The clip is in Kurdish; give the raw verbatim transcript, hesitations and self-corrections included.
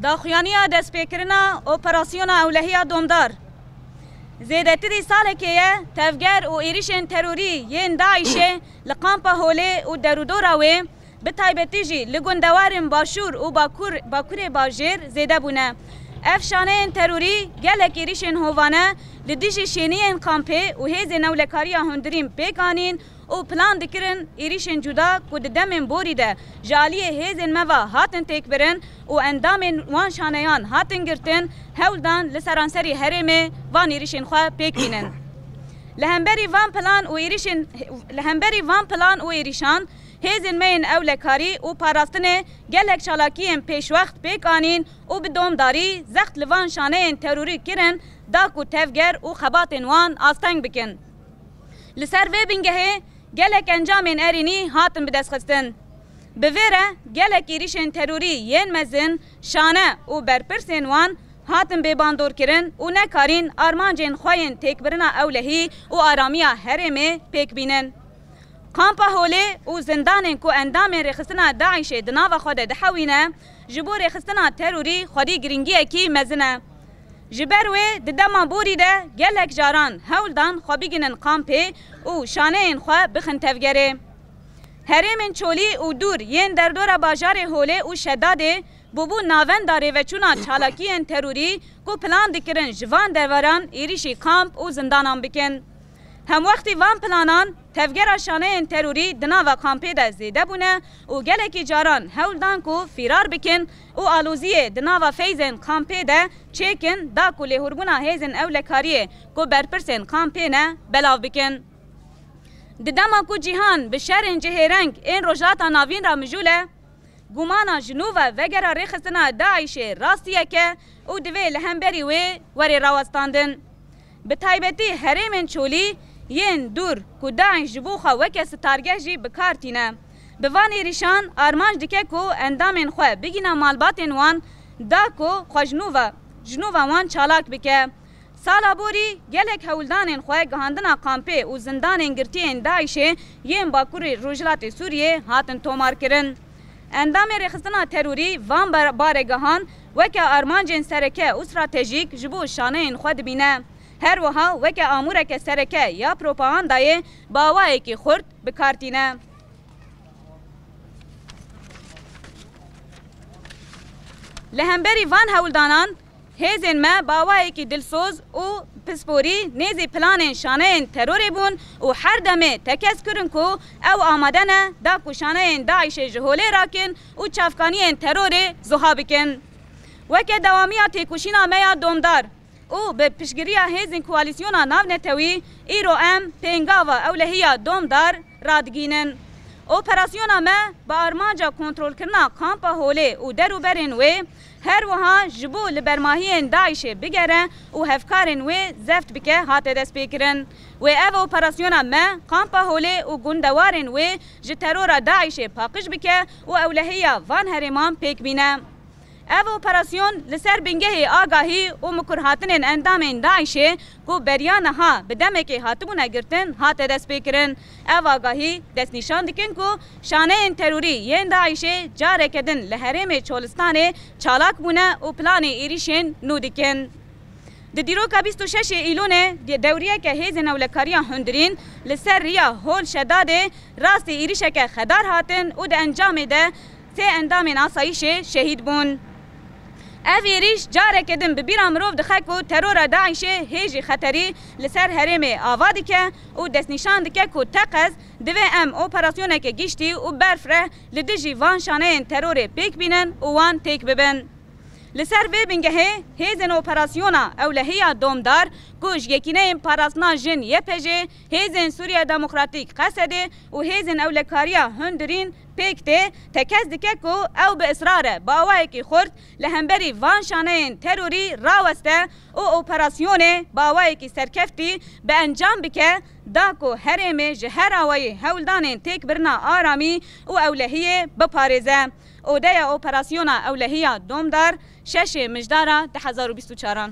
Daxuyaniya destpêkirina Operasyona Ewlehiya Domdar. Zêdetirî salekê ye tevger û êrîşên terorî yên DAIŞê li Kampa Holê û derûdora wê, bi taybetî jî li gundewarên Başûr û Bakur, Bakurê Bajêr zêde bûne. Ev şaneyên terorî gelek êrîşên hovane li dijî şêniyên kampê û hêzên ewlekariya hundirîn pêk anîn û plan dikirin êrîşên cuda ku di demên borî de ji aliyê hêzên me ve hatin têkbirin û endamên wan şaneyan hatin girtin, hewl dan li seranserî herêmê van êrîşên xwe pêk bînin. Li hemberî van plan û êrîşên, li hemberî van plan û êrîşan, hêzên me yên ewlekarî û parastinê gelek çalakiyên pêşwext pêk anîn û bi domdarî zext li van şaneyên terorî kirin, da ku tevger û xebatên wan asteng bikin. Li ser vê bingehê gelek encamên erênî hatin bidestxistin. Bi vê re gelek êrîşên terorî yên mezin, şane û berpirsên wan hatin bêbandorkirin û nekarîn armancên xwe yên têkbirina ewlehî û aramiya herêmê pêk bînin. Kampa Holê û zindanên ku endamên rêxistina DAIŞê di nava xwe de dihewîne, ji bo rêxistina terorî xwedî giringiyekî mezin e. Ji ber wê di dema borî de gelek caran hewl dan xwe bigihînin kampê û şaneyên xwe bixin tevgerê. Herêmên çolî û dûr yên derdora bajarê Holê û Şedadê bûbû navenda rêveçûna çalakiyên terorî ku plan dikirin ji van deveran êrîşî kamp û zindanan bikin. Hemwextî van planan tevgera şaneyên terorî di nava kampê de zêde bûne û gelekî caran hewl dan ku fîrar bikin û aloziyê di nava feyzên kampê de çêkin, da ku lêhûrbûna hêzên ewlekariyê ku berpirsên kampê ne belav bikin. Di dema ku cîhan bi şerên cihêreng ên Rojhilata Navîn re mijûl e, gumana ji nû ve vegera rêxistina DAIŞê rastiyek e û divê li hemberî wê were rawestandin. Bi taybetî herêmên çolî yên dûr ku DAIŞ ji bo xwe weke sitargeh jî bi kar tîne. Bi van êrîşan armanc dike ku endamên xwe bigîne malbatên wan, da ku xwe ji nû ve, ji nû ve wan çalak bike. Sala borî gelek hewldanên xwe gihandina kampê û zindanên girtiyên DAIŞê yên Bakurê Rojhilatê Sûriyê hatin tomarkirin. Endamên rêxistina terorî van bar-, baregehan weke armancên sereke û stratejîk ji bo şaneyên xwe dibîne. Her wiha weke amûreke sereke ya propagandayê bi awayekî xurt bi kar tîne. Li hemberî van hewldanan, hêzên me bi awayekî dilsoz û pisporî nêzî planên şaneyên terorê bûn û her demê tekez kirin ku ew amade ne da ku şaneyên DAIŞê ji holê rakin û çavkaniyên terorê zuha bikin. Weke dewamiya têkoşîna me ya domdar, û bi piştgiriya hêzên koalîsyona navnetewî, îro em pêngava ewlehiya domdar radigînin. Operasyona me bi armanca kontrolkirina kampa Holê û derûberên wê, her wiha ji bo li bermahiyên DAIŞê bigere û hevkarên wê zeft bike, hate destpêkirin. Wê ev operasyona me kampa Holê û gundewarên wê ji terora DAIŞê paqij bike û ewlehiya van herêman pêk bîne. Ev operasyon li ser bingehê agahî û mikurhatinên endamên DAIŞê ku beriya niha bi demekê hatibûne girtin, hate destpêkirin. Ev agahî destnîşan dikin ku şaneyên terorî yên DAIŞê careke din li herêmê Çolistanê çalak bûne û planê êrîşên nû dikin. Di dîroka bîst û şeşê Îlonê de-, dewriyeke hêzên ewlekariya hundirîn li ser riya Hol Şedadê rastî êrîşeke xedar hatin û di encamê de sê endamên asayîşê şehîd bûn. Ev êrîş careke din bi bîra mirov dixe ku terora DAIŞê hê jî xeterî li ser herêmê ava dike û destnîşan dike ku teqez divê em operasyoneke giştî û berfireh li dijî van şaneyên terorê pêk bînin û wan têk bibin. Li ser vê bingehê hêzên operasyona ewlehiya domdar ku ji Yekîneyên Parastina Jin, Y P J, hêzên Sûriya Demokratîk, Qesedê, û hêzên ewlekariya hundirîn pêk tê, tekez dike ku ew bi israr e bi awayekî xurt li hemberî van şaneyên terorî raweste û operasyonê bi awayekî serkeftî bi encam bike, da ku herêmê ji her awayî hewldanên têkbirina aramî û ewlehiyê biparêze. Odeya Operasyona Ewlehiya Domdar, şeşê Mijdara du hezar û bîst û çaran.